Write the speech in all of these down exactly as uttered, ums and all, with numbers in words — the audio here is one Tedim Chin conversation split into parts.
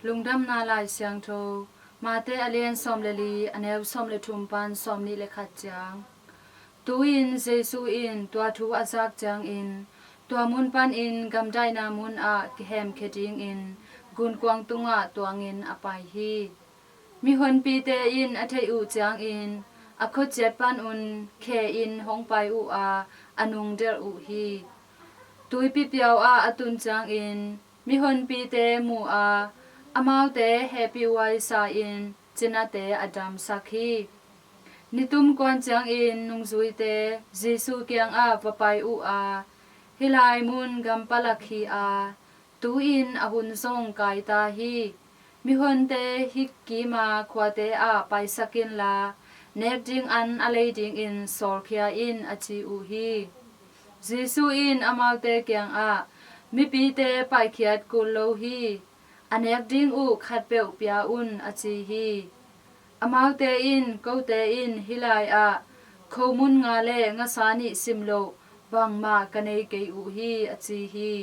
Lungdamna Lai Siangtho, Mate a lian sawm le li, a neu sawm le thum pan sawm nih le khat ciang. Tu-in Jesu in tua thu a zak ciangin, tua mun panin gamdaihna mun ah kihemkhia dingin gunkuang tungah tuangin a pai hi. Mihonpite in a theih uh ciangin, a khuaciat panun khe-in hong pai uh a, a nungdelh uh hi. Tuipi piau ah a tun ciangin, mihonpite mu a, amaute hehpihhuai sa-in cinate a damsak hi. Nitum kuan ciangin nungzuite Jesu kiangah va pai uh a, hih lai mun gam palak hi a, tu-in a hun zong kai ta hi. Mihonte hih kima khuate ah paisak inla, nek ding an a lei dingin sawlkhia in, a ci uh hi. Jesu in amaute kiangah, mipite paikhiat kul lo hi. A nek ding uh khatpeuh pia un, a ci hi. Amaute in, kote in hih lai-ah khomun nga le ngasa nih sim loh bangmah ka nei kei uh hi, a ci hi.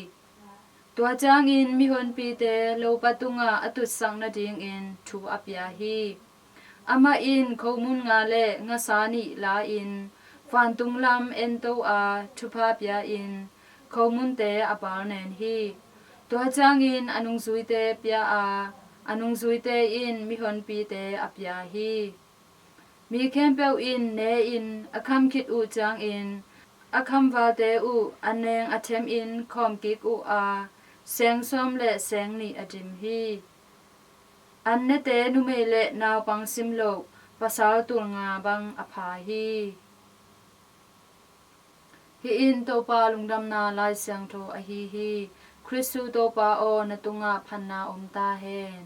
Tua ciangin mihonpite lopa tungah a tutsak nadingin thu a pia hi. Amah in khomun nga le ngasa nih la-in vantung lam ento a, thupha pia-in khomunte a balnen hi. Tua ciangin a nungzuite pia a, a nungzuite in mihonpite a pia hi. Mi khempeuh in ne-in a kham khit uh ciangin, a khamvalte uh a neng a themin khawm kik uh a, seng sawm le seng nih a dim hi. An nete numei le naupang sim loh pasal tul nga bang a pha hi. Hih in Topa Lungdamna Lai Siangtho ahi hi. Khristu Topa aw, na tungah phatna om ta hen.